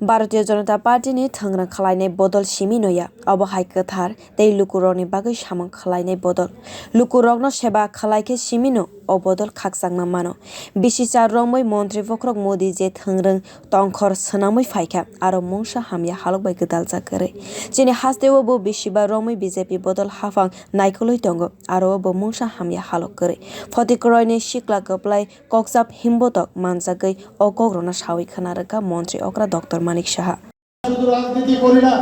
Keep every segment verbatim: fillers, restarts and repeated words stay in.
Bharatiya Janata Party ni thwngrwng khwlainai bodol simi no ya, obo hai kwthar tei lukurokni bagwi samung khwlainai bodol. Lukurokno seba khwlaikhe simi no o bodol khakchangma mano. Bisi cha romwi montri bokhorok Modi je thwngrwng tongkhor swnamwi phaikha, aro mungsa hamya halok bai gwdaljak kwrwi. Chini hasteo bo bisiba romwi B J P bodol haphang naikolwi tongo, aro bo mungsa hamya halok kwrwi. Photik Royni sikla kwplai kokchap himbotok manjagwi o kokrokno sawi khna rwkha montri okra Doctor Manik Saha. শুধু রাজনীতি করি না।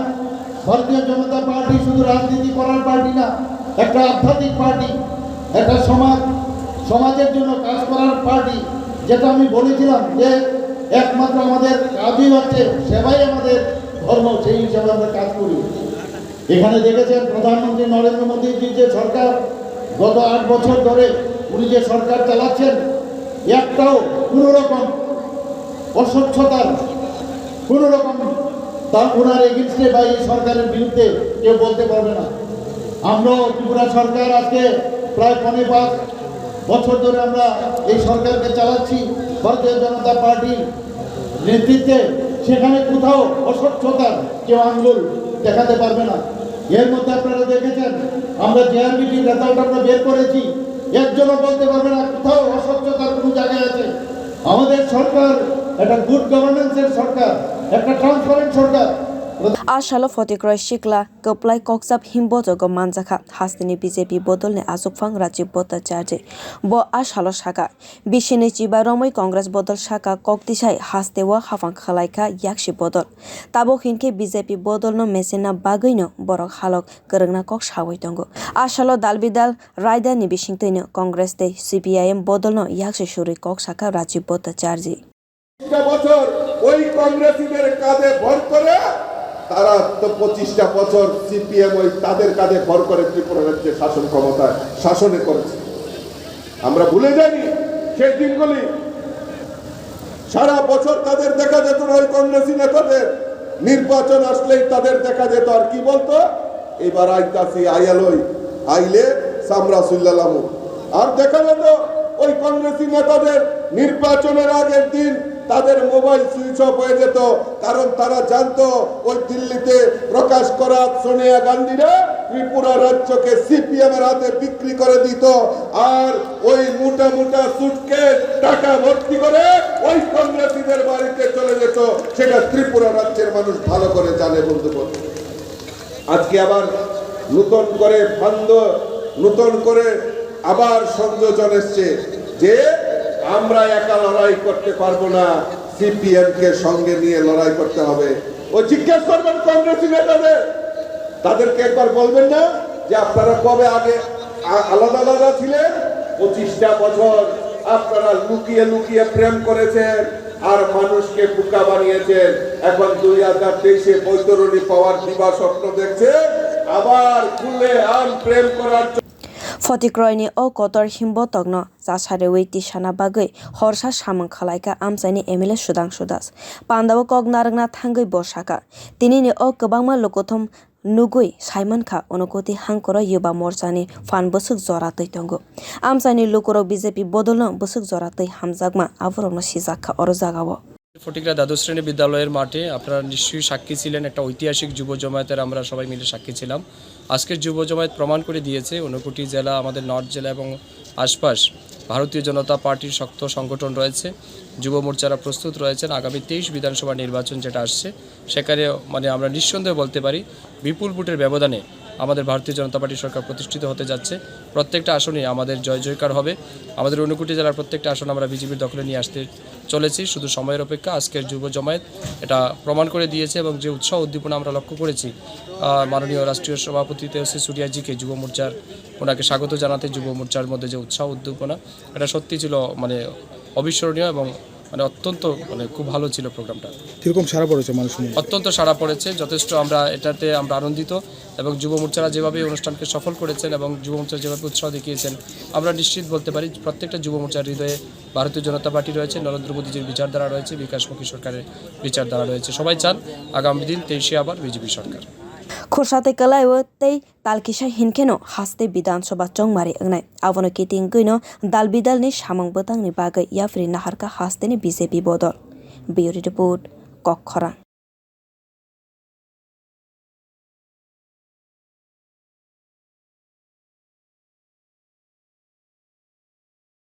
ভারতীয় জনতা পার্টি শুধু রাজনীতি করার পার্টি না, একটা আধ্যাত্মিক পার্টি, একটা সমাজ, সমাজের জন্য কাজ করার পার্টি। যেটা আমি বলেছিলাম যে একমাত্র আমাদের কাজই হচ্ছে সেবাই আমাদের ধর্ম, সেই হিসাবে আমরা কাজ করি। এখানে দেখেছেন প্রধানমন্ত্রী নরেন্দ্র মোদীজির যে সরকার, গত আট বছর ধরে উনি যে সরকার চালাচ্ছেন, একটাও কোনো রকম অস্বচ্ছতার কোনো রকম তা ওনার এগেনস্টে বা এই সরকারের বিরুদ্ধে কেউ বলতে পারবে না। আমরাও ত্রিপুরা সরকার আজকে প্রায় পৌনে পাঁচ বছর ধরে আমরা এই সরকারকে চালাচ্ছি ভারতীয় জনতা পার্টির নেতৃত্বে। সেখানে কোথাও অস্বচ্ছতার কেউ আঙ্গুল দেখাতে পারবে না। এর মধ্যে আপনারা দেখেছেন, আমরা জেআরবিটি রেজাল্ট আমরা বের করেছি, একজনও বলতে পারবে না কোথাও অস্বচ্ছতার কোনো জায়গায় আছে। আমাদের সরকার একটা গুড গভর্নেন্সের সরকার, একটা ট্রান্সপারেন্ট সরকার। A salo Photik Roy sikla kwplai kokchap himbotogo manjakha hasteni B J P bodolni achukphang Rajiv Bhattacharjee. Bo a salo sakha, bisini chiba romwi Congress bodol saka kok tisai hasteo haphang khwlaikha yaksi bodol. Tabuk hinkhe B J P bodolno mechenna bagwino borok halok kwrwngna kok sawi tongo. A salo dal bidal raidani bisingtwino Congress tei C P I M bodolno yaksi surwi kok sakha Rajiv Bhattacharjee. পঁচিশটা বছর ওই কংগ্রেসীদের কাঁধে ভর করে, তারা তো পঁচিশটা বছর সিপিএম ওই তাদের কাঁধে ভর করে ত্রিপুরা রাজ্যে শাসন ক্ষমতায় শাসনে করেছে। আমরা ভুলে যাইনি সেই দিনগুলি। সারা বছর তাদের দেখা যেত না ওই কংগ্রেসী নেতাদের, নির্বাচন আসলেই তাদের দেখা যেত। আর কি বলতো, "এবার আইতাছি, আইয়ালই, আইলে সামরা সুল্লালামু।" আর দেখা যেত ওই কংগ্রেসী নেতাদের নির্বাচনের আগের দিন তাদের মোবাইল সুইচ অফ হয়ে যেত, কারণ তারা জানতো ওই দিল্লিতে প্রকাশ করাত সোনিয়া গান্ধীরা ত্রিপুরা রাজ্যকে সিপিএম এর হাতে বিক্রি করে দিত। আর ওই মোটা মোটা সুটকেস টাকা ভর্তি করে ওই কংগ্রেসীদের বাড়িতে চলে যেত, সেটা ত্রিপুরা রাজ্যের মানুষ ভালো করে জানে বন্ধুগণ। আজকে আবার নতুন করে ফান্দ, নতুন করে আবার সংযোজন এসছে যে আমরা একা লড়াই করতে পারবো না, সিপিএম কে সঙ্গে নিয়ে লড়াই করতে হবে। ও জিজ্ঞেস করবেন কংগ্রেসী নেতাদের, তাদেরকে একবার বলবেন না যে আপনারা কবে আগে আ-, আলাদা আলাদা ছিলেন? পঁচিশটা বছর আপনারা লুকিয়ে লুকিয়ে প্রেম করেছেন আর মানুষকে বোকা বানিয়েছেন। এখন দুই হাজার তেইশে বৈতরণী পাওয়ার দিবা স্বপ্ন দেখছেন, আবার খুলে আম প্রেম করার জন্য। Photik Royni o kotor himbotok no chasariwi tisana bagwi horsa samung khwlaikha amchaini M L A Sudhangshu Das. Pandao kok narwkna thangwi bo sakha, tinini o kwbangma lukuthum nugwi saimankha, Unakoti hangkoro Yuba Morchani phan bwswk jora twi tongo. Amchaini lukurok B J P bodolno bwswk jora twi hamjakma, aborokno sijakkha oro jagao. ফটিকরা দ্বাদশ শ্রেণী বিদ্যালয়ের মাঠে আপনারা নিশ্চয়ই সাক্ষী ছিলেন, একটা ঐতিহাসিক যুব জমায়েতের আমরা সবাই মিলে সাক্ষী ছিলাম। আজকের যুব জমায়েত প্রমাণ করে দিয়েছে ঊনকোটি জেলা, আমাদের নর্থ জেলা এবং আশপাশ ভারতীয় জনতা পার্টির শক্ত সংগঠন রয়েছে, যুব মোর্চারা প্রস্তুত রয়েছেন। আগামী তেইশ বিধানসভা নির্বাচন যেটা আসছে, সেখানে মানে আমরা নিঃসন্দেহে বলতে পারি বিপুল ভোটের ব্যবধানে আমাদের ভারতীয় জনতা পার্টি সরকার প্রতিষ্ঠিত হতে যাচ্ছে। প্রত্যেকটা আসনে আমাদের জয় জয়কার হবে। আমাদের ঊনকোটি জেলার প্রত্যেকটা আসন আমরা বিজেপির দখলে নিয়ে আসতে চলেছি, শুধু সময়ের অপেক্ষা। আজকের যুব জমায়েত এটা প্রমাণ করে দিয়েছে এবং যে উৎসাহ উদ্দীপনা আমরা লক্ষ্য করেছি, আহ, মাননীয় রাষ্ট্রীয় সভাপতি তেজস্বী সুরিয়াজিকে যুব মোর্চার, ওনাকে স্বাগত জানাতে যুব মোর্চার মধ্যে যে উৎসাহ উদ্দীপনা, এটা সত্যি ছিল মানে অবিস্মরণীয় এবং মানে অত্যন্ত মানে খুব ভালো ছিল প্রোগ্রামটা। কিরকম সাড়া পড়েছে মানুষের মধ্যে? অত্যন্ত সাড়া পড়েছে, যথেষ্ট আমরা এটাতে আমরা আনন্দিত এবং যুব মোর্চারা যেভাবে এই অনুষ্ঠানকে সফল করেছেন এবং যুব মোর্চারা যেভাবে উৎসাহ দেখিয়েছেন, আমরা নিশ্চিত বলতে পারি প্রত্যেকটা যুব মোর্চার হৃদয়ে ভারতীয় জনতা পার্টি রয়েছে, নরেন্দ্র মোদীজির বিচারধারা রয়েছে, বিকাশমুখী সরকারের বিচারধারা রয়েছে। সবাই চান আগামী দিন তেইশে আবার বিজেপি সরকার। Khorsa tei kwlaiwi tei tal kisa hinkheno haste Bidhan Sabha chongmari wngnai. Abono kitingwino dal bidalni samung bwtangni bagwi yapri naharkha hasteni B J P bodol. Bureau Report, Kokkhorang.